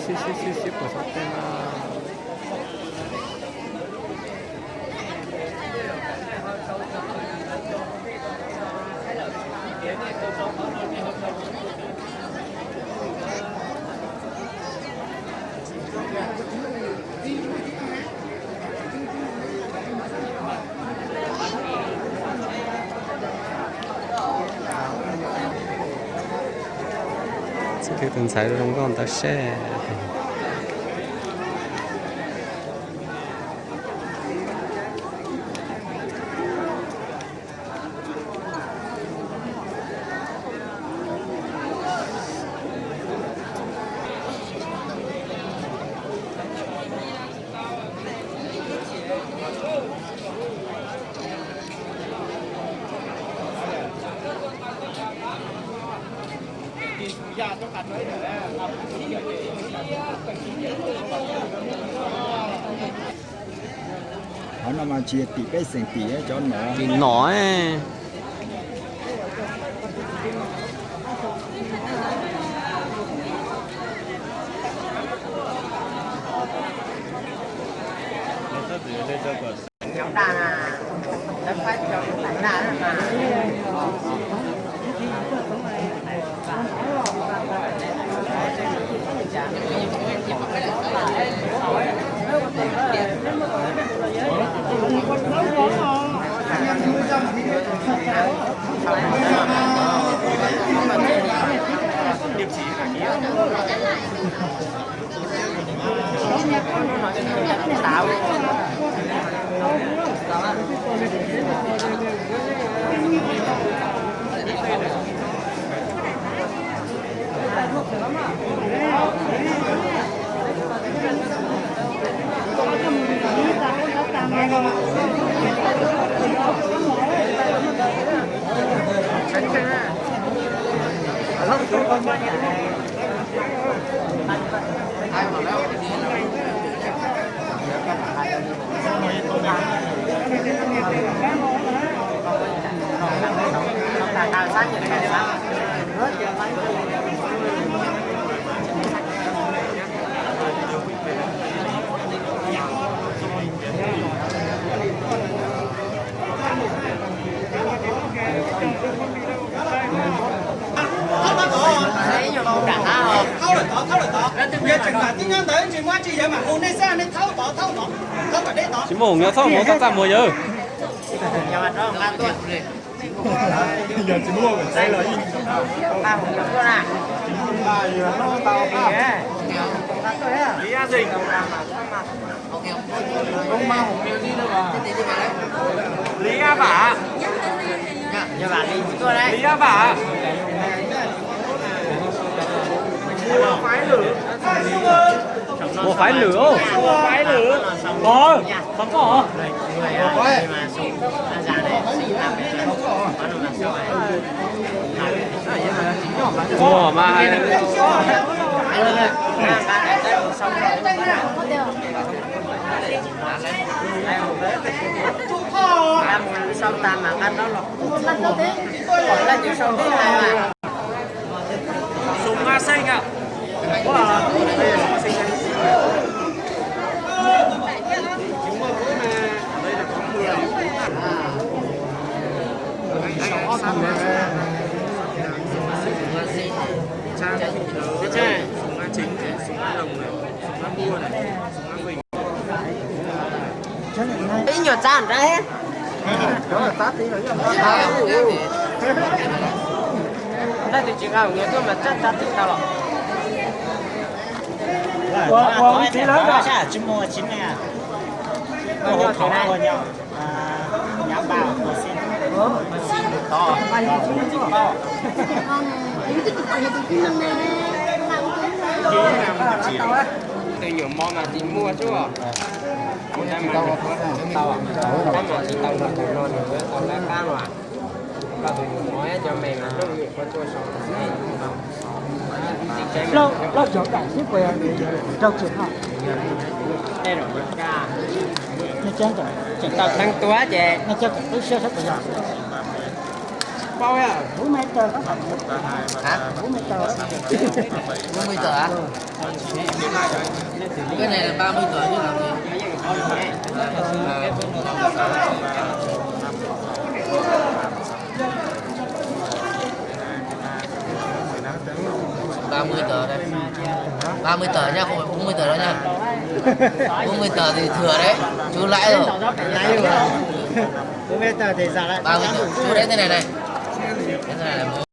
Sib sib sib sib puas xov tes na. Txi thw tus ntxhais zoo nkauj ntawd seb. Qhov no mas tsis yog tim pej xeem, tim cov nom. Tim nom. Tsis muaj hoo nyob txhob mus, txaj muag yawg. Lý Á Vả. Lý Á Vả. Ua phái lử. Ua phái lử. Ua phái lử. Có, có có. Ua mà. Sùng A Seng à? Sùng A Chính này, Sùng A Lồng này, Sùng A Mua này, Sùng A Vinh. Ib nyuag txab nrab. Nrab twb tsis nqa, tuaj mas txab txab twb tau los. Ua ua ua txiv lawm. Tsis muaj tsis me. Ua nyuag thaum ua nyuag. Nyab npaj ua xib. Tus nyuam mos mas tsis muaj xwb. Tab mas tsis tau los tus no nws yuav tau lawv qab los. Koj tus nyuam mos cov me mas noj ywm koj tuaj sau. Lauj cov daim xwb puas yog rau tseem no? Tseem tau theej tua ces nej coj kom tub siab saib puas yog. Hả? Bốn mươi tờ hả? Cái này là ba mươi tờ chứ làm gì? Ba mươi tờ đây. Ba mươi tờ nha, không phải bốn mươi tờ đâu nha. Bốn mươi tờ thì thừa đấy. Chú lãi rồi. Ba mươi tờ, chú đấy thế này này. Thế này là